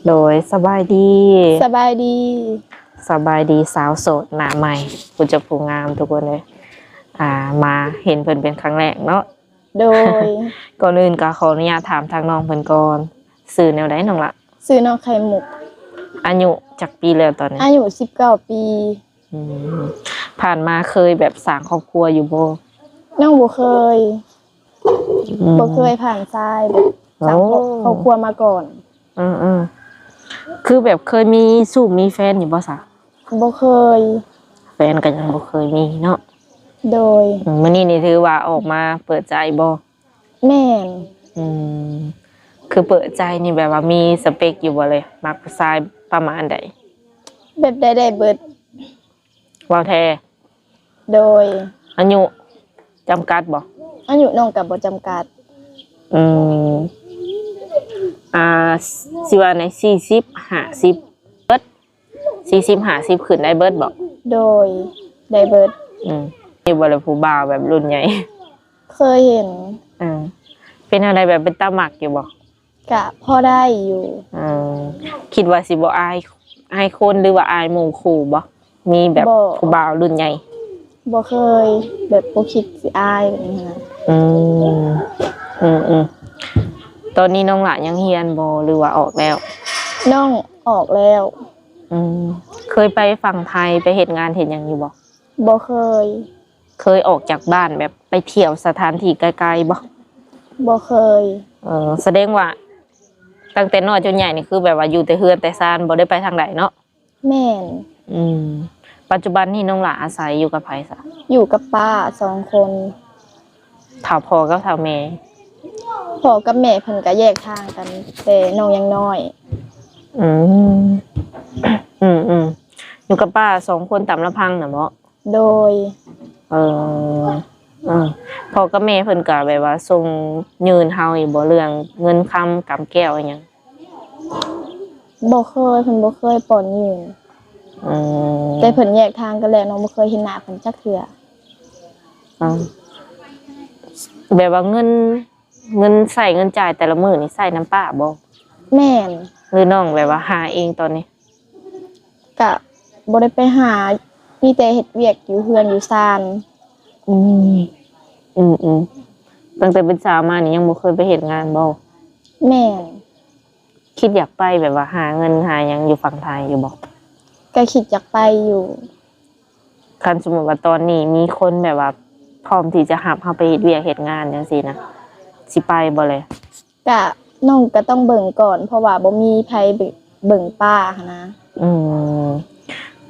ໂດຍ ສະບາຍດີ ສະບາຍດີ ສະບາຍດີສາວໂສດໜ້າໃໝ່ ຜູ້ເຈົ້າຜູ້ງາມທຸກຄົນເອີຍ. ອ່າ ມາເຫັນເພິ່ນເປັນຄັ້ງແລກເນາະ. ໂດຍ ກ່ອນອື່ນກໍຂໍອະນຸຍາດຖາມທາງນ້ອງເພິ່ນກ່ອນ ຊື່ແນວໃດນ້ອງລະ? ຊື່ນ້ອງໄຂ່ມຸກ. ອາຍຸຈັກປີແລ້ວຕອນນີ້? ອາຍຸສິບເກົ້າປີ. ອືມ ຜ່ານມາເຄີຍແບບສ້າງຄອບຄົວຢູ່ບໍ່? ນ້ອງບໍ່ເຄີຍ ອືມ ບໍ່ເຄີຍຜ່ານຊາຍແບບສ້າງຄອບ ໂອ້ ຄອບຄົວມາກ່ອນ. ເອີ ເອີ ຄືແບບເຄີຍມີຊູ້ມີແຟນຢູ່ບໍ່ຊະ? ບໍ່ເຄີຍ ແຟນກໍຍັງບໍ່ເຄີຍມີເນາະ. ໂດຍ ອືມ ມື້ນີ້ນີ້ຖືວ່າອອກມາເປີດໃຈບໍ່? ແມ່ນ. ອືມ ຄືເປີດໃຈນີ້ແບບວ່າມີສະເປັກຢູ່ບໍ່ເລີຍ? ມັກຜູ້ຊາຍປະມານໃດ? ແບບໃດໄດ້ເບິດ. ເວົ້າແທ້? ໂດຍ. ອາຍຸຈຳກັດບໍ່? ອາຍຸນ້ອງກໍບໍ່ຈຳກັດ. ອືມ ອ່າ ຊິວ່າໃນສີ່ສິບ ຫ້າສິບ ເບິດ ສີ່ສິບ ຫ້າສິບ ຂຶ້ນໄດ້ເບິດບໍ່? ໂດຍ ໄດ້ເບິດ. ອືມ ມີບໍ່ລະຜູ້ບ່າວແບບລຸ້ນໃຫຍ່? ເຄີຍເຫັນ. ເອີ ເປັນແນວໃດ ແບບເປັນຕາມັກຢູ່ບໍ່? ກະພໍໄດ້ຢູ່. ເອີ ຄິດວ່າຊິບໍ່ອາຍ ອາຍຄົນ ຫຼືວ່າອາຍໝູ່ຄູ່ບໍ່? ມີແບບ ບໍ່ ຜູ້ບ່າວລຸ້ນໃຫຍ່? ບໍ່ເຄີຍ ແບບບໍ່ຄິດຊິອາຍແບບນີ້ນະ. ອືມ ອືມໆ ຕອນນີ້ນ້ອງຫຼ້າຍັງຮຽນບໍ່ ຫຼືວ່າອອກແລ້ວ? ນ້ອງອອກແລ້ວ. ອືມ ເຄີຍໄປຝັ່ງໄທ ໄປເຮັດງານເຮັດຫຍັງຢູ່ບໍ່? ບໍ່ເຄີຍ. ເຄີຍອອກຈາກບ້ານແບບໄປທ່ຽວສະຖານທີ່ໄກໆບໍ່? ບໍ່ເຄີຍ. ເອີ ສະແດງວ່າຕັ້ງແຕ່ນ້ອຍຈົນໃຫຍ່ນີ້ ຄືແບບວ່າຢູ່ແຕ່ເຮືອນແຕ່ຊານ ບໍ່ໄດ້ໄປທາງໃດເນາະ? ແມ່ນ. ອືມ ປັດຈຸບັນນີ້ນ້ອງຫຼ້າອາໄສຢູ່ກັບໃຜຊະ? ຢູ່ກັບປ້າສອງຄົນ. ເຖົ້າພໍ່ກັບເຖົ້າແມ່? ພໍ່ກັບແມ່ເພິ່ນກະແຍກທາງກັນແຕ່ນ້ອງຍັງນ້ອຍ. ອືມ ອືມໆ ຢູ່ກັບປ້າສອງຄົນຕາມລຳພັງນະເບາະ? ໂດຍ. ເອີ ເອີ ພໍ່ກັບແມ່ເພິ່ນກະແບບວ່າສົ່ງຍື່ນເຮົາຢູ່ບໍ່ ເລື່ອງເງິນຄຳກຳແກ້ວອີ່ຫຍັງ? ບໍ່ເຄີຍ ເພິ່ນບໍ່ເຄີຍປ້ອນຍື່ນ. ອືມ ແຕ່ເພິ່ນແຍກທາງກັນແລ້ວ ນ້ອງບໍ່ເຄີຍເຫັນໜ້າເພິ່ນຈັກເທື່ອ. ອືມ ແບບວ່າເງິນ ເງິນໃຊ້ເງິນຈ່າຍແຕ່ລະມື້ນີ້ໃຊ້ນຳປ້າບໍ່? ແມ່ນ. ຫຼືນ້ອງແບບວ່າຫາເອງຕອນນີ້? ກະບໍ່ໄດ້ໄປຫາ ມີແຕ່ເຮັດວຽກຢູ່ເຮືອນຢູ່ຊານ. ອືມ ອືມໆ ຕັ້ງແຕ່ເປັນສາວມານີ້ຍັງບໍ່ເຄີຍໄປເຮັດງານບໍ່? ແມ່ນ. ຄິດຢາກໄປແບບວ່າຫາເງິນຫາຫຍັງຢູ່ຝັ່ງໄທຢູ່ບໍ່? ກະຄິດຢາກໄປຢູ່. ຄັນສົມມຸດວ່າຕອນນີ້ມີຄົນແບບວ່າພ້ອມທີ່ຈະຮັບເຮົາໄປເຮັດວຽກເຮັດງານຈັ່ງຊີ້ນະ ຊິໄປບໍ່ແລະ? ກະ ນ້ອງກະຕ້ອງເບິ່ງກ່ອນ ເພາະວ່າບໍ່ມີໃຜເບິ່ງ ເບິ່ງປ້າຫັ້ນນະ. ອືມ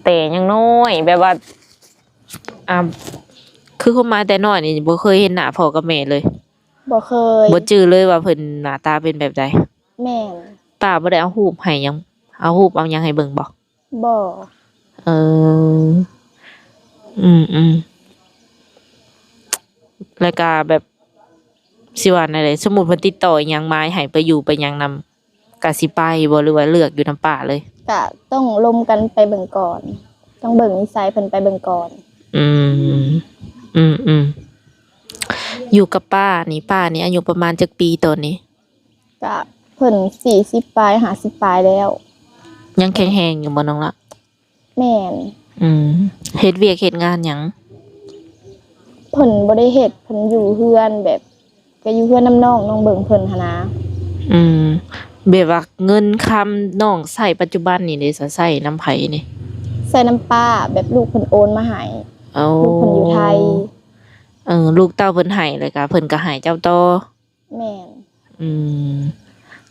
ແຕ່ຍັງນ້ອຍ ແບບວ່າ ອ່າ ຄືຄວາມໝາຍແຕ່ນ້ອຍນີ້ບໍ່ເຄີຍເຫັນໜ້າພໍ່ກັບແມ່ເລີຍ? ບໍ່ເຄີຍ. ບໍ່ຈື່ເລີຍວ່າເພິ່ນໜ້າຕາເປັນແບບໃດ? ແມ່ນ. ປ້າບໍ່ໄດ້ເອົາຮູບໃຫ້ຫຍັງ ເອົາຮູບເອົາຫຍັງໃຫ້ເບິ່ງບໍ່? ບໍ່. ເອີ ອືມໆ ແລ້ວກະແບບ ຊິວ່າແນວໃດ ສົມມຸດເພິ່ນຕິດຕໍ່ອີ່ຫຍັງມາໃຫ້ໄປຢູ່ໄປຫຍັງນຳ ກະຊິໄປບໍ່ ຫຼືວ່າເລືອກຢູ່ນຳປ້າເລີຍ? ກະຕ້ອງລົມກັນໄປເບິ່ງກ່ອນ ຕ້ອງເບິ່ງນິໄສເພິ່ນໄປເບິ່ງກ່ອນ. ອືມ ອືມໆ ຢູ່ກັບປ້ານີ້ ປ້ານີ້ອາຍຸປະມານຈັກປີຕອນນີ້? ກະເພິ່ນສີ່ສິບປາຍ ຫ້າສິບປາຍແລ້ວ. ຍັງແຂງແຮງຢູ່ບໍ່ນ້ອງລະ? ແມ່ນ. ອືມ ເຮັດວຽກເຮັດງານຫຍັງ? ເພິ່ນບໍ່ໄດ້ເຮັດ ເພິ່ນຢູ່ເຮືອນ ແບບກະຢູ່ເຮືອນນຳນ້ອງ ນ້ອງເບິ່ງເພິ່ນຫັ້ນນະ. ອືມ ແບບວ່າເງິນຄຳນ້ອງໃຊ້ປັດຈຸບັນນີ້ເດ ໃຊ້ນຳໃຜນີ້? ໃຊ້ນຳປ້າ ແບບລູກເພິ່ນໂອນມາໃຫ້. ເອົາ ລູກເພິ່ນຢູ່ໄທ. ເອີ ລູກເຕົ້າເພິ່ນໃຫ້ ແລ້ວກະເພິ່ນກະໃຫ້ເຈົ້າຕໍ່. ແມ່ນ. ອືມ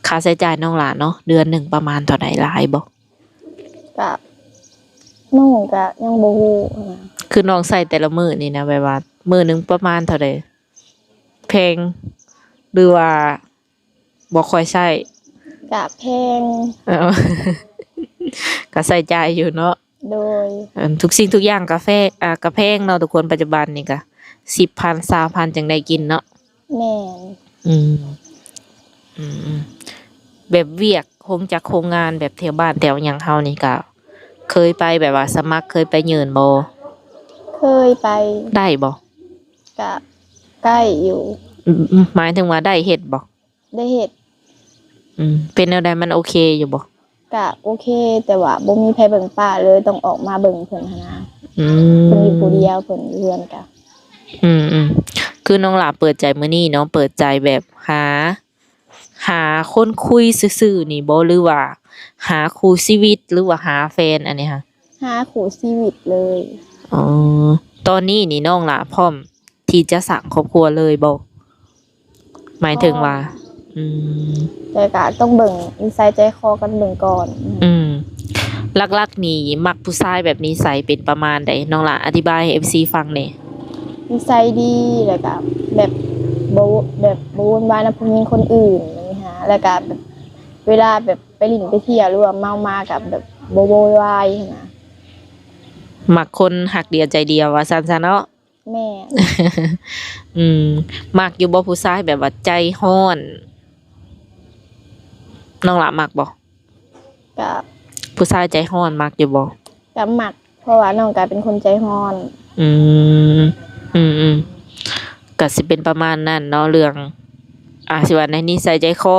ຄ່າໃຊ້ຈ່າຍນ້ອງຫຼ້າເນາະ ເດືອນໜຶ່ງປະມານເທົ່າໃດ ຫຼາຍບໍ່? ກະ ນ້ອງກະຍັງບໍ່ຮູ້ນະ. ຄືນ້ອງໃຊ້ແຕ່ລະມື້ນີ້ນະ ແບບວ່າມື້ໜຶ່ງປະມານເທົ່າໃດ? ແພງ ຫຼືວ່າບໍ່ຄ່ອຍໃຊ້? ກະແພງ. ເອີ ກະໃຊ້ຈ່າຍຢູ່ເນາະ. ໂດຍ. ເອີ ທຸກສິ່ງທຸກຢ່າງກະແພງ ອ່າ ກະແພງເນາະທຸກຄົນ ປັດຈຸບັນນີ້ກະສິບພັນ ຊາວພັນ ຈຶ່ງໄດ້ກິນເນາະ. ແມ່ນ. ອືມ ອືມໆ ແບບວຽກໂຮງຈັກໂຮງງານ ແບບແຖວບ້ານແຖວຫຍັງເຮົານີ້ກະເຄີຍໄປ ແບບວ່າສະໝັກ ເຄີຍໄປຍື່ນບໍ່? ເຄີຍໄປ. ໄດ້ບໍ່? ກະໄດ້ຢູ່. ອືມ ໝາຍເຖິງວ່າໄດ້ເຮັດບໍ່? ໄດ້ເຮັດ. ອືມ ເປັນແນວໃດ ມັນໂອເຄຢູ່ບໍ່? ກະໂອເຄ ແຕ່ວ່າບໍ່ມີໃຜເບິ່ງປ້າເລີຍ ຕ້ອງອອກມາເບິ່ງເພິ່ນຫັ້ນນະ. ອືມ ເພິ່ນຢູ່ຜູ້ດຽວ ເພິ່ນຢູ່ເຮືອນກະ ອືມໆ ຄືນ້ອງຫຼ້າເປີດໃຈມື້ນີ້ເນາະ ເປີດໃຈແບບຫາ ຫາຄົນຄຸຍຊື່ໆນີ້ບໍ່ ຫຼືວ່າຫາຄູ່ຊີວິດ ຫຼືວ່າຫາແຟນອັນນີ້ຫະ? ຫາຄູ່ຊີວິດເລີຍ. ອໍ ຕອນນີ້ນີ້ນ້ອງຫຼ້າພ້ອມທີ່ຈະສ້າງຄອບຄົວເລີຍບໍ່? ໝາຍເຖິງວ່າ ອືມ ແຕ່ກະຕ້ອງເບິ່ງນິໄສໃຈຄໍກັນເບິ່ງກ່ອນ. ອືມ ຫຼັກໆນີ້ມັກຜູ້ຊາຍແບບນິໄສເປັນປະມານໃດ? ນ້ອງຫຼ້າອະທິບາຍໃຫ້ເອັຟຊີຟັງແດ່. ນິໄສດີ ແລ້ວກະແບບບໍ່ ແບບບໍ່ວຸ່ນວາຍນຳຜູ້ຍິງຄົນອື່ນຫັ້ນນະ ແລ້ວກະແບບເວລາແບບໄປຫຼິ້ນໄປທ່ຽວ ຫຼືວ່າເມົາມາກະແບບບໍ່ໂວຍວາຍຫັ້ນນະ. ມັກຄົນຮັກດຽວໃຈດຽວວ່າຊັ້ນຊະເນາະ. ແມ່ນ. ອືມ ມັກຢູ່ບໍ່ຜູ້ຊາຍແບບວ່າໃຈຮ້ອນ? ນ້ອງຫຼ້າມັກບໍ່? ກະ ຜູ້ຊາຍໃຈຮ້ອນມັກຢູ່ບໍ່? ກະມັກ ເພາະວ່ານ້ອງກະເປັນຄົນໃຈຮ້ອນ. ອືມ ອືມໆ ກະຊິເປັນປະມານນັ້ນເນາະ ເລື່ອງ ອາ ຊິວ່າໃນນິໄສໃຈຄໍ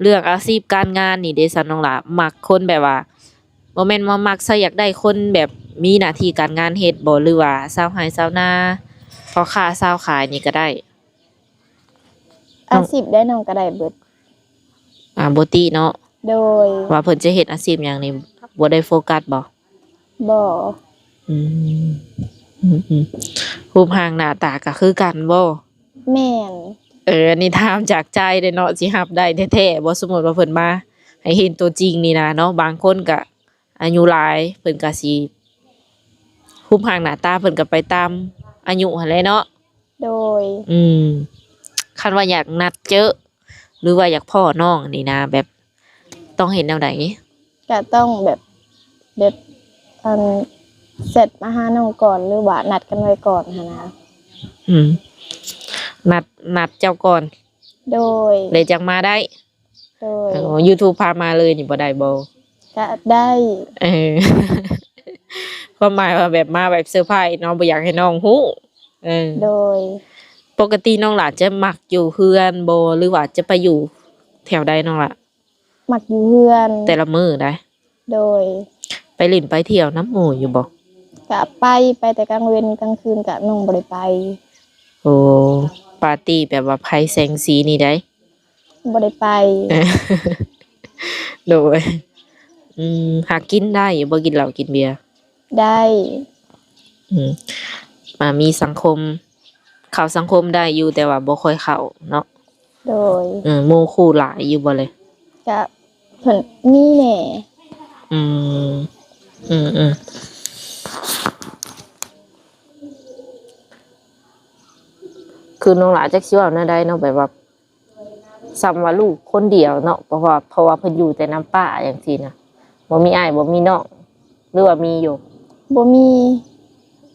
ເລື່ອງອາຊີບການງານນີ້ເດ ສາວນ້ອງຫຼ້າ ມັກຄົນແບບວ່າ ບໍ່ແມ່ນວ່າມັກຊະ ຢາກໄດ້ຄົນແບບມີໜ້າທີ່ການງານເຮັດບໍ່ ຫຼືວ່າຊາວໄຮ່ຊາວນາ ພໍ່ຄ້າຊາວຂາຍນີ້ກະໄດ້? ອາຊີບໃດນ້ອງກະໄດ້ເບິດ. ອາ ບໍ່ຕິເນາະ. ໂດຍ. ວ່າເພິ່ນຈະເຮັດອາຊີບຫຍັງນີ້ ບໍ່ໄດ້ໂຟກັສບໍ່? ບໍ່. ອືມ ອືມໆ ຮູບຮ່າງໜ້າຕາກະຄືກັນບໍ່? ແມ່ນ. ເອີ ອັນນີ້ຖາມຈາກໃຈເດ້ເນາະ ຊິຮັບໄດ້ແທ້ໆບໍ່? ສົມມຸດວ່າເພິ່ນມາໃຫ້ເຫັນຕົວຈິງນີ້ນະເນາະ ບາງຄົນກະອາຍຸຫຼາຍ ເພິ່ນກະຊິ ຮູບຮ່າງໜ້າຕາເພິ່ນກະໄປຕາມອາຍຸຫັ້ນແຫຼະເນາະ. ໂດຍ. ອືມ ຄັນວ່າຢາກນັດເຈີ ຫຼືວ່າຢາກພໍ້ນ້ອງນີ້ນະ ແບບຕ້ອງເຮັດແນວໃດ? ກະຕ້ອງແບບ ແບບ ອັນ ແຊັດມາຫານ້ອງກ່ອນ ຫຼືວ່ານັດກັນໄວ້ກ່ອນຫັ້ນນະ. ອືມ ນັດ ນັດເຈົ້າກ່ອນ. ໂດຍ. ແລ້ວຈັ່ງມາໄດ້. ໂດຍ. ເອີ ຢູທູບພາມາເລີຍນີ້ບໍ່ໄດ້ບໍ່? ກະໄດ້. ເອີ ຄວາມໝາຍວ່າແບບມາແບບເຊີໄພຣສ໌ເນາະ ບໍ່ຢາກໃຫ້ນ້ອງຮູ້. ເອີ ໂດຍ. ປົກກະຕິນ້ອງຫຼ້າຈະມັກຢູ່ເຮືອນບໍ່ ຫຼືວ່າຈະໄປຢູ່ແຖວໃດນ້ອງຫຼ້າ? ມັກຢູ່ເຮືອນ. ແຕ່ລະມື້ໃດ? ໂດຍ. ໄປຫຼິ້ນໄປທ່ຽວນຳໝູ່ຢູ່ບໍ່? ກະໄປ ໄປແຕ່ກາງເວັນ ກາງຄືນກະນ້ອງບໍ່ໄດ້ໄປ. ໂອ້ ປາຕີ້ແບບວ່າໄຟແສງສີນີ້ໃດ? ບໍ່ໄດ້ໄປ. ໂດຍ. ອືມ ຫາກິນໄດ້ຢູ່ບໍ່? ກິນເຫຼົ້າກິນເບຍ? ໄດ້. ອືມ ມາມີສັງຄົມ ເຂົ້າສັງຄົມໄດ້ຢູ່ ແຕ່ວ່າບໍ່ຄ່ອຍເຂົ້າເນາະ. ໂດຍ. ເອີ ໝູ່ຄູ່ຫຼາຍຢູ່ບໍ່ເລີຍ? ກະເພິ່ນມີແດ່. ອືມ ອືມໆ ຄືນ້ອງຫຼ້າຈັກຊິເວົ້າແນວໃດເນາະ ແບບວ່າ ສ່ຳວ່າລູກຄົນດຽວເນາະ ເພາະວ່າ ເພາະວ່າເພິ່ນຢູ່ແຕ່ນຳປ້າຈັ່ງຊີ້ນະ ບໍ່ມີອ້າຍບໍ່ມີນ້ອງ ຫຼືວ່າມີຢູ່? ບໍ່ມີ.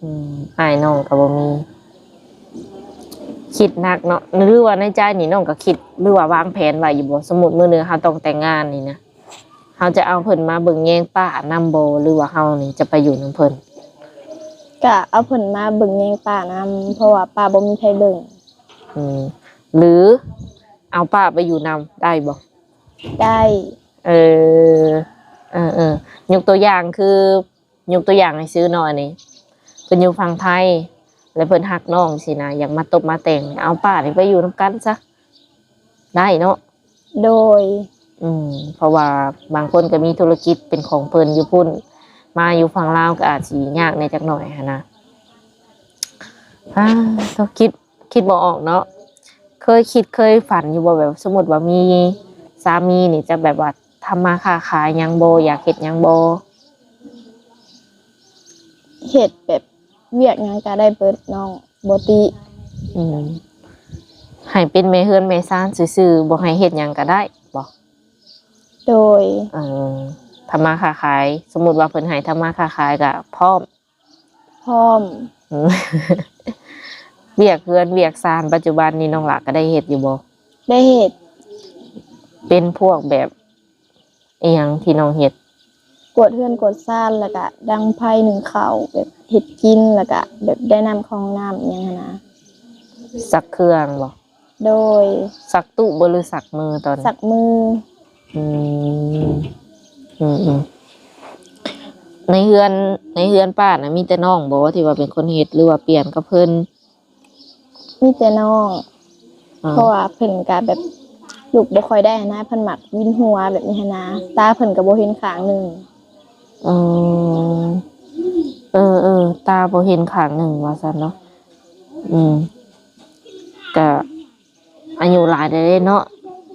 ອືມ ອ້າຍນ້ອງກະບໍ່ມີ. ຄິດໜັກເນາະ ຫຼືວ່າໃນໃຈນີ້ນ້ອງກະຄິດ ຫຼືວ່າວາງແຜນໄວ້ຢູ່ບໍ່? ສົມມຸດມື້ໜຶ່ງເຮົາຕ້ອງແຕ່ງງານນີ້ນະ ເຮົາຈະເອົາເພິ່ນມາເບິ່ງແຍງປ້ານຳບໍ່ ຫຼືວ່າເຮົານີ້ຈະໄປຢູ່ນຳເພິ່ນ? ກະເອົາເພິ່ນມາເບິ່ງແຍງປ້ານຳ ເພາະວ່າປ້າບໍ່ມີໃຜເບິ່ງ. ອືມ ຫຼືເອົາປ້າໄປຢູ່ນຳໄດ້ບໍ່? ໄດ້. ເອີ ເອີໆ ຍົກຕົວຢ່າງຄື ຍົກຕົວຢ່າງໃຫ້ຊື່ເນາະ ອັນນີ້ເພິ່ນຢູ່ຝັ່ງໄທ ແລ້ວເພິ່ນຮັກນ້ອງຊີ້ນະ ຢາກມາຕົບມາແຕ່ງ ເອົາປ້ານີ້ໄປຢູ່ນຳກັນຊະ ໄດ້ເນາະ? ໂດຍ. ອືມ ເພາະວ່າບາງຄົນກະມີທຸລະກິດເປັນຂອງເພິ່ນຢູ່ພຸ້ນ ມາຢູ່ຝັ່ງລາວກະອາດຊິຍາກແດ່ຈັກໜ້ອຍຫັ້ນນະ. ອາ ຕ້ອງຄິດ ຄິດບໍ່ອອກເນາະ. ເຄີຍຄິດເຄີຍຝັນຢູ່ບໍ່ ແບບສົມມຸດວ່າມີສາມີນີ້ ຈະແບບວ່າທຳມາຄ້າຂາຍຫຍັງບໍ່ ຢາກເຮັດຫຍັງບໍ່? ເຮັດແບບວຽກຫຍັງກະໄດ້ເບິດນ້ອງ ບໍ່ຕິ. ອືມ ໃຫ້ເປັນແມ່ເຮືອນແມ່ຊານຊື່ໆ ບໍ່ໃຫ້ເຮັດຫຍັງກະໄດ້ບໍ່? ໂດຍ. ເອີ ທຳມາຄ້າຂາຍ ສົມມຸດວ່າເພິ່ນໃຫ້ທຳມາຄ້າຂາຍກະພ້ອມ? ພ້ອມ. ອືມ ວຽກເຮືອນວຽກຊານປັດຈຸບັນນີ້ນ້ອງຫຼ້າກະໄດ້ເຮັດຢູ່ບໍ່? ໄດ້ເຮັດ. ເປັນພວກແບບ ອີ່ຫຍັງທີ່ນ້ອງເຮັດ? ກວາດເຮືອນກວາດຊານ ແລ້ວກະດັງໄຟ ໜຶ້ງເຂົ້າ ແບບເຮັດກິນ ແລ້ວກະແບບໄດ້ນ້ຳເຂົ້າຫ້ອງນ້ຳອີ່ຫຍັງຫັ້ນນະ. ຊັກເຄື່ອງບໍ່? ໂດຍ. ຊັກຕູ້ບໍ່ ຫຼືຊັກມືຕອນ? ຊັກມື. ອືມ ອືມໆ ໃນເຮືອນ ໃນເຮືອນປ້ານະ ມີແຕ່ນ້ອງບໍ່ທີ່ວ່າເປັນຄົນເຮັດ ຫຼືວ່າປ່ຽນກັບເພິ່ນ? ມີແຕ່ນ້ອງ ອ່າ ເພາະວ່າເພິ່ນກະແບບລຸກບໍ່ຄ່ອຍໄດ້ຫັ້ນນະ ເພິ່ນມັກວິນຫົວແບບນີ້ຫັ້ນນະ ຕາເພິ່ນກະບໍ່ເຫັນຂ້າງໜຶ່ງ. ເອີ ເອີໆ ຕາບໍ່ເຫັນຂ້າງໜຶ່ງວ່າຊັ້ນເນາະ. ອືມ ກະອາຍຸຫຼາຍແລ້ວເນາະ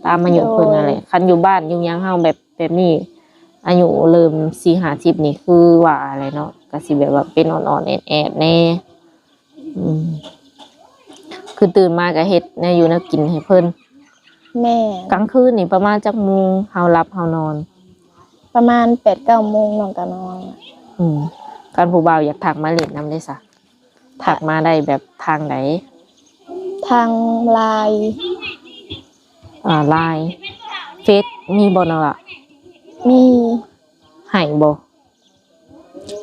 ຕາມອາຍຸເພິ່ນນັ້ນແຫຼະ. ໂດຍ ຄັນຢູ່ບ້ານຢູ່ຫຍັງເຮົາແບບ ແບບນີ້ ອາຍຸເລີ່ມສີ່ຫ້າສິບນີ້ ຄືວ່າແຫຼະເນາະ ກະຊິແບບວ່າເປັນອ່ອນໆແອດໆແດ່. ອືມ ຄືຕື່ນມາກະເຮັດແນວຢູ່ແນວກິນໃຫ້ເພິ່ນ. ແມ່ນ. ກາງຄືນນີ້ປະມານຈັກໂມງເຮົາຫຼັບເຮົານອນ? ປະມານແປດເກົ້າໂມງນ້ອງກະນອນ. ອືມ ຄັນຜູ້ບ່າວຢາກທັກມາຫຼິ້ນນຳເດຊະ? ທັກມາໄດ້ແບບທາງໃດ? ທາງ Line. ອ່າ Line ເຟສມີບໍ່ນ້ອງລະ? ມີ. ໃຫ້ບໍ່?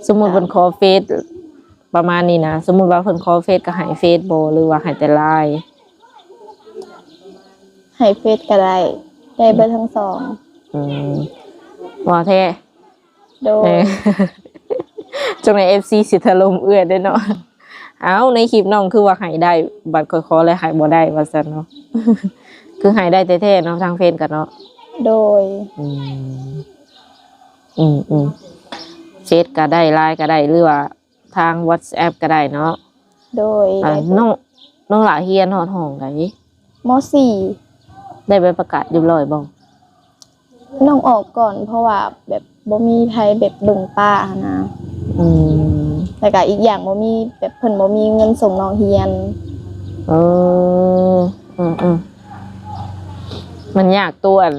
ສົມມຸດເພິ່ນຂໍເຟສປະມານນີ້ນະ ສົມມຸດວ່າເພິ່ນຂໍເຟສກະໃຫ້ເຟສບໍ່ ຫຼືວ່າໃຫ້ແຕ່ Line? ໃຫ້ເຟສກະໄດ້ ໄດ້ເບິດທັງສອງ. ອືມ ເວົ້າແທ້? ໂດຍ ເອີ ຈັ່ງໃດເອັຟຊີຊິຖະຫຼົ່ມເອື້ອຍເດ້ເນາະ. ເອົ້າ ໃນຄລິບນ້ອງຄືວ່າໃຫ້ໄດ້ ບັດຂ້ອຍຂໍແລ້ວໃຫ້ບໍ່ໄດ້ວ່າຊັ້ນເນາະ. ຄືໃຫ້ໄດ້ແທ້ໆເນາະ ທາງເຟສກະເນາະ. ໂດຍ ອືມ ອືມໆ ເຟສກະໄດ້ Line ກະໄດ້ ຫຼືວ່າທາງ WhatsApp ກະໄດ້ເນາະ. ໂດຍ ອ່າ ໄດ້ເບິດ. ນ້ອງ ນ້ອງຫຼ້າຮຽນຮອດຫ້ອງໃດ? ມ.ສີ່. ໄດ້ໃບປະກາດຮຽບຮ້ອຍບໍ່? ນ້ອງອອກກ່ອນ ເພາະວ່າແບບບໍ່ມີໃຜແບບເບິ່ງປ້າຫັ້ນນະ. ອືມ ແລ້ວກະອີກຢ່າງບໍ່ມີແບບ ເພິ່ນບໍ່ມີເງິນສົ່ງນ້ອງຮຽນ. ເອີ ເອີໆ ມັນຍາກຕົວອັນ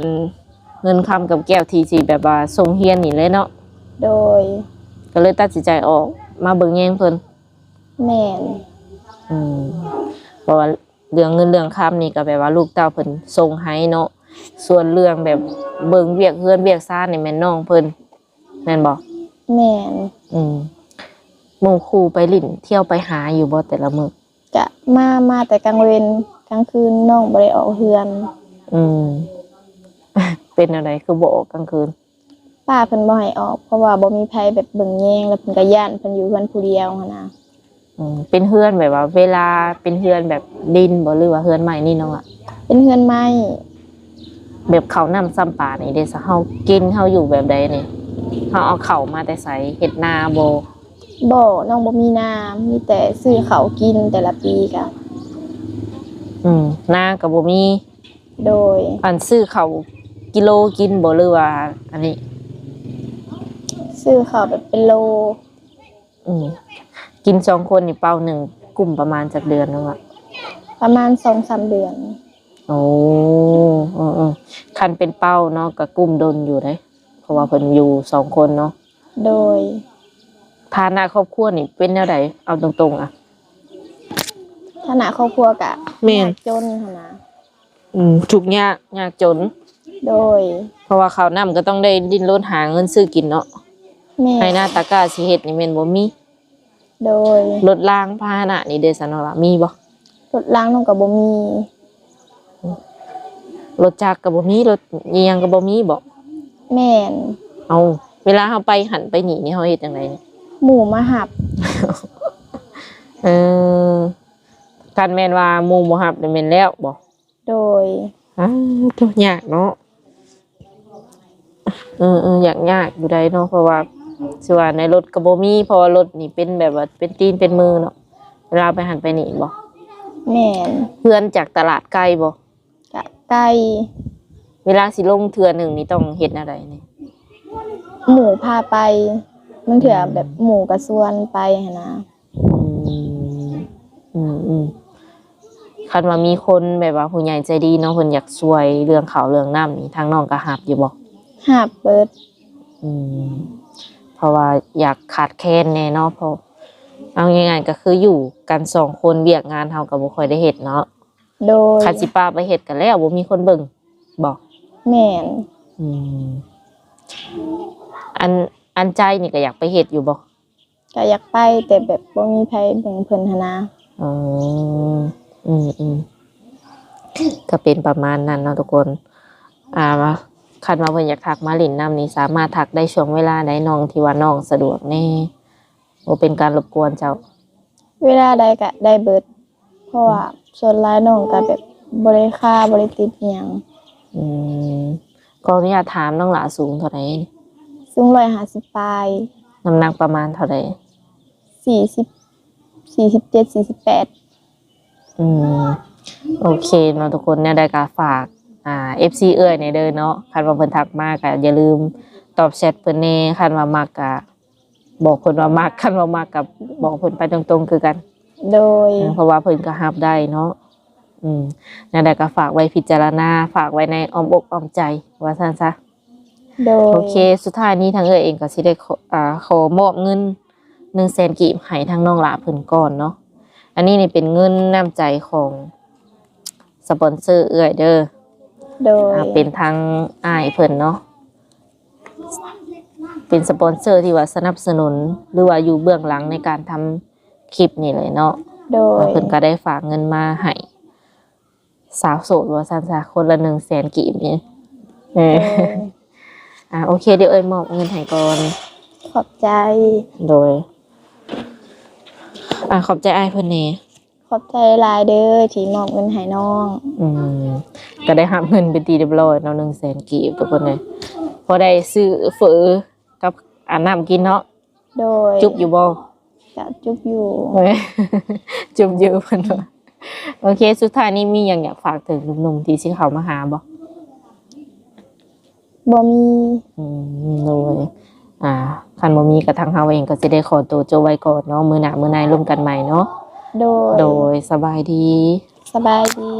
ເງິນຄຳກັບແກ້ວທີ່ຊິແບບວ່າສົ່ງຮຽນນີ້ແຫຼະເນາະ. ໂດຍ ກະເລີຍຕັດສິນໃຈອອກມາເບິ່ງແຍງເພິ່ນ. ແມ່ນ. ອືມ ເພາະວ່າເລື່ອງເງິນເລື່ອງຄຳນີ້ກະແບບວ່າລູກເຕົ້າເພິ່ນສົ່ງໃຫ້ເນາະ ສ່ວນເລື່ອງແບບເບິ່ງວຽກເຮືອນວຽກຊານນີ້ແມ່ນນ້ອງເພິ່ນ ແມ່ນບໍ່? ແມ່ນ. ອືມ ໝູ່ຄູ່ໄປຫຼິ້ນທ່ຽວໄປຫາຢູ່ບໍ່ແຕ່ລະມື້? ກະມາ ມາແຕ່ກາງເວັນ ກາງຄືນນ້ອງບໍ່ໄດ້ອອກເຮືອນ. ອືມ ເປັນແນວໃດຄືບໍ່ອອກກາງຄືນ? ປ້າເພິ່ນບໍ່ໃຫ້ອອກ ເພາະວ່າບໍ່ມີໃຜແບບເບິ່ງແຍງ ແລ້ວເພິ່ນກະຢ້ານ ເພິ່ນຢູ່ເຮືອນຜູ້ດຽວຫັ້ນນະ. ອືມ ເປັນເຮືອນແບບວ່າເວລາ ເປັນເຮືອນແບບດິນບໍ່ ຫຼືວ່າເຮືອນໄມ້ນີ້ນ້ອງລະ? ເປັນເຮືອນໄມ້. ແບບເຂົ້ານ້ຳຊຳປານີ້ເດ ເຮົາກິນ ເຮົາຢູ່ແບບໃດນີ້? ເຮົາເອົາເຂົ້າມາແຕ່ໃສ? ເຮັດນາບໍ່? ບໍ່ ນ້ອງບໍ່ມີນາ ມີແຕ່ຊື້ເຂົ້າກິນແຕ່ລະປີກະ. ອືມ ນາກະບໍ່ມີ. ໂດຍ. ອັນຊື້ເຂົ້າກິໂລກິນບໍ່ ຫຼືວ່າອັນນີ້? ຊື້ເຂົ້າແບບເປັນໂລ. ອືມ ກິນສອງຄົນນີ້ເປົາໜຶ່ງກຸ້ມປະມານຈັກເດືອນນ້ອງລະ? ປະມານສອງສາມເດືອນ. ໂອ້ ເອີໆ ຄັນເປັນເປົາເນາະ ກະກຸ້ມດົນຢູ່ເດ້ ເພາະວ່າເພິ່ນຢູ່ສອງຄົນເນາະ. ໂດຍ. ຖານະຄອບຄົວນີ້ເປັນແນວໃດ? ເອົາຕົງໆ ອະ. ຖານະຄອບຄົວກະ ແມ່ນ ຍາກຈົນຫັ້ນນະ. ອືມ ທຸກຍາກ ຍາກຈົນ. ໂດຍ. ເພາະວ່າເຂົ້ານ້ຳກະຕ້ອງໄດ້ດີ້ນລົນຫາເງິນຊື້ກິນເນາະ. ແມ່ນ. ໄຮ່ນາຕາກ້າຊິເຮັດນີ້ແມ່ນບໍ່ມີ. ໂດຍ. ລົດລາງພາຫະນະນີ້ເດ ສາວນ້ອຍລະ ມີບໍ່? ລົດລາງນ້ອງກະບໍ່ມີ. ລົດຈັກກະບໍ່ມີ ລົດອີ່ຫຍັງກະບໍ່ມີບໍ? ແມ່ນ. ເອົ້າ ເວລາເຮົາໄປຫັ້ນໄປນີ້ນີ້ ເຮົາເຮັດຈັ່ງໃດ? ໝູ່ມາຮັບ. ເອີ ຄັນແມ່ນວ່າໝູ່ບໍ່ຮັບນີ້ແມ່ນແລ້ວບໍ? ໂດຍ. ອ້າ ໂທ້ ຍາກເນາະ. ເອີໆ ຍາກ ຍາກຢູ່ໃດ໋ເນາະ ເພາະວ່າ ຊິວ່າໃນລົດກະບໍ່ມີ ເພາະວ່າລົດນີ້ເປັນແບບວ່າເປັນຕີນເປັນມືເນາະ ເວລາໄປຫັ້ນໄປນີ້ບໍ? ແມ່ນ. ເຮືອນຈາກຕະຫຼາດໄກບໍ່? ກະໄກ. ເວລາຊິລົງເທື່ອໜຶ່ງນີ້ຕ້ອງເຮັດແນວໃດນີ້? ໝູ່ພາໄປ ບາງເທື່ອ ອືມ ແບບໝູ່ກະຊວນໄປຫັ້ນນະ. ອືມ ອືມໆ ຄັນວ່າມີຄົນແບບວ່າຜູ້ໃຫຍ່ໃຈດີເນາະ ເພິ່ນຢາກຊ່ວຍເລື່ອງເຂົ້າເລື່ອງນ້ຳນີ້ ທາງນ້ອງກະຮັບຢູ່ບໍ່? ຮັບເບິດ. ອືມ ເພາະວ່າຢາກຂາດແຄນແດ່ເນາະ ເພາະເອົາງ່າຍໆ ກະຄືຢູ່ກັນສອງຄົນ ວຽກງານເຮົາກະບໍ່ຄ່ອຍໄດ້ເຮັດເນາະ. ໂດຍ. ຄັນຊິປະໄປເຮັດກະແລ້ວ ບໍ່ມີຄົນເບິ່ງບໍ? ແມ່ນ. ອືມ ອັນ ອັນໃຈນີ້ກະຢາກໄປເຮັດຢູ່ບໍ່? ກະຢາກໄປ ແຕ່ແບບບໍ່ມີໃຜເບິ່ງເພິ່ນຫັ້ນນະ. ອໍ ອືມໆ ກະເປັນປະມານນັ້ນເນາະທຸກຄົນ. ອ່າ ຄັນວ່າເພິ່ນຢາກທັກມາຫຼິ້ນນຳນີ້ ສາມາດທັກໄດ້ຊ່ວງເວລາໃດ ນ້ອງ ທີ່ວ່ານ້ອງສະດວກແດ່ ບໍ່ເປັນການລົບກວນເຈົ້າ? ເວລາໃດກະໄດ້ເບິດ ເພາະວ່າສ່ວນຫຼາຍນ້ອງກະແບບບໍ່ໄດ້ຄາ ບໍ່ໄດ້ຕິດອີ່ຫຍັງ. ອືມ ຂໍອະນຸຍາດຖາມ ນ້ອງຫຼ້າສູງເທົ່າໃດ? ສູງຮ້ອຍຫ້າສິບປາຍ. ນ້ຳໜັກປະມານເທົ່າໃດ? ສີ່ສິບ ສີ່ສິບເຈັດ ສີ່ສິບແປດ. ອືມ ໂອເຄເນາະທຸກຄົນ ແນວໃດກໍຝາກ ອ່າ ເອັຟຊີ ເອື້ອຍແດ່ເດີເນາະ ຄັນວ່າເພິ່ນທັກມາກໍຢ່າລືມຕອບແຊັດເພິ່ນແດ່ ຄັນວ່າມັກກໍບອກເພິ່ນວ່າມັກ ຄັນບໍ່ມັກກໍບອກເພິ່ນໄປຕົງໆຄືກັນ. ໂດຍ ເອີ ເພາະວ່າເພິ່ນກໍຮັບໄດ້ເນາະ. ອືມ ແນວໃດກໍຝາກໄວ້ພິຈາລະນາ ຝາກໄວ້ໃນອ້ອມອົກອ້ອມໃຈວ່າຊັ້ນຊະ. ໂດຍ ໂອເຄ ສຸດທ້າຍນີ້ທາງເອື້ອຍເອງກໍຊິໄດ້ຂໍ ອ່າ ຂໍມອບເງິນໜຶ່ງແສນກີບໃຫ້ທາງນ້ອງຫຼ້າເພິ່ນກ່ອນເນາະ. ອັນນີ້ນີ້ເປັນເງິນນ້ຳໃຈຂອງສະປອນເຊີເອື້ອຍເດີ. ໂດຍ ອ່າ ເປັນທາງອ້າຍເພິ່ນເນາະ ເປັນສະປອນເຊີທີ່ວ່າສະໜັບສະໜູນ ຫຼືວ່າຢູ່ເບື້ອງຫຼັງໃນການທຳຄລິບນີ້ເລີຍເນາະ. ໂດຍ ເພິ່ນກໍໄດ້ຝາກເງິນມາໃຫ້ ສາວໂສດວ່າຊັ້ນຊະ ຄົນລະໜຶ່ງແສນກີບນີ້. ເອີ ໂດຍ ອ່າ ໂອເຄ ດຽວເອື້ອຍມອບເງິນໃຫ້ກ່ອນ. ຂອບໃຈ. ໂດຍ ອ່າ ຂອບໃຈອ້າຍເພິ່ນແດ່. ຂອບໃຈຫຼາຍເດີທີ່ມອບເງິນໃຫ້ນ້ອງ. ອືມ ກໍໄດ້ຮັບເງິນເປັນທີ່ຮຽບຮ້ອຍເນາະ ໜຶ່ງແສນກີບ ທຸກຄົນເອີຍ ພໍໄດ້ຊື້ເຝີກັບ ອ່າ ນ້ຳກິນເນາະ. ໂດຍ ຈຸບຢູ່ບໍ່? ກະຈຸບຢູ່. ຈຸບຢູ່ເພິ່ນວ່າ. ໂອເຄ ສຸດທ້າຍນີ້ມີຫຍັງຢາກຝາກເຖິງໜຸ່ມໆທີ່ຊິເຂົ້າມາຫາບໍ່? ບໍ່ມີ. ອືມ ໂດຍ ອ່າ ຄັນບໍ່ມີກໍທາງເຮົາເອງກໍຊິໄດ້ຂໍໂຕຈົບໄວ້ກ່ອນເນາະ ມື້ໜ້າມື້ໃນລົມກັນໃໝ່ເນາະ. ໂດຍ ໂດຍ ສະບາຍດີ. ສະບາຍດີ.